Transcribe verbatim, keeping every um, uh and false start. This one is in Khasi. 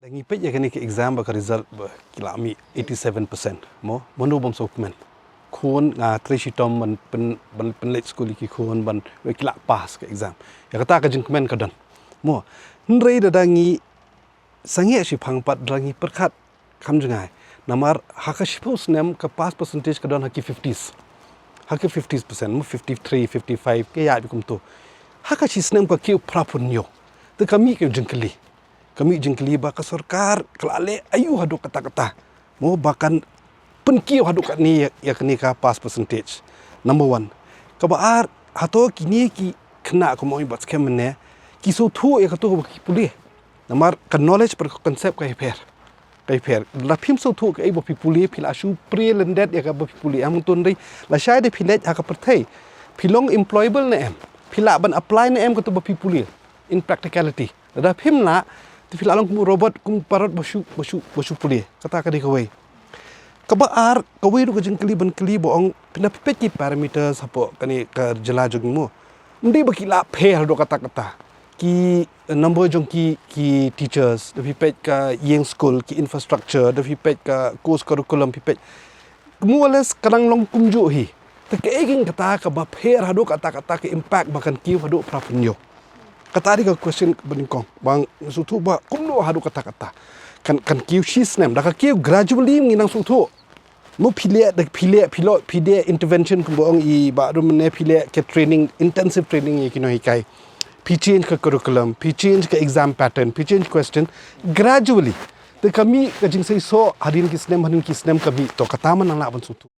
Ngi peit ïa kane ka exam ba ka result ba ki la mih eighty seven percent. Mo, mano bym sngewkmen? Khun nga trei shitom ban pyn, ban pynleit skul ïa ki khun ban, ba ki la pass ka exam. Ïa kata ka jingkmen ka don. Mo, hynrei lada ngi sangeh shiphang pat, lada ngi pyrkhat kham jngai. Namar ha ka shiphew snem ka pass percentage ka don ha ki fifties. Ha ki fifties percent, mo, fifty three, fifty five, ka ïaid kumto. Ha ka shi snem ka kiew phra phew hynñiew. Te ka mih ka jingkylli. Ka mih jingkylli ba ka sorkar ka la leh aïu haduh katta katta, mo, ba kan pynkiew haduh katne ïa, ïa kane ka pass percentage. Number one. Kaba ar, hato kine ki khynnah, kumba ong i Bah Skhem mynne, ki sngewthuh ïa kato kaba ki pule? Namar ka knowledge bad ka concept ka ïapher. Ka ïapher. Lada phim sngewthuh kaei ba phi pule, phi la shu plie lyndet ïa kaba phi pule. Em, hangto hynrei lashai de phi leit ha ka pyrthei, phi long employable ne em? Phi lah ban apply ne em kato ba phi pule in practicality? Lada phim lah, te phi lah long kum u robot, kum u parrot ba shu, ba shu, ba shu pule. Kata ka dei kawei. Kaba ar, kawei ruh ka jingkylli ban kylli ba ong, phin da phi peit ki parameters hapoh kane ka jylla jong ngi, mo, ym dei ba ki la pher haduh katta katta. Ki number jong ki, ki teachers, da phi peit ka ïing skul, ki infrastructure, da phi peit ka course curriculum, phi peit, more or less ka dang long kumjuh hi. Te kaei keiñ kata kaba pher haduh katta katta, ka impact ba kan kiew haduh phra phew hynñiew? Kata dei ka question ba nyngkong, ba nga sngewthuh ba kumno haduh katta katta. Kan, kan kiew shi snem, da ka kiew gradually ngi nang sngewthuh. Mo, phi leh, da phi leh, phi leh, phi leh intervention kumba ong i Bah Arun mynne, phi leh ka training, intensive training ïa ki nonghikai. Phi change ka curriculum, phi change ka exam pattern, phi change question, gradually. Te ka mih ka jingseisoh hadien ki snem, hadien ki snem ka mih, to kata ma nang lah ban sngewthuh.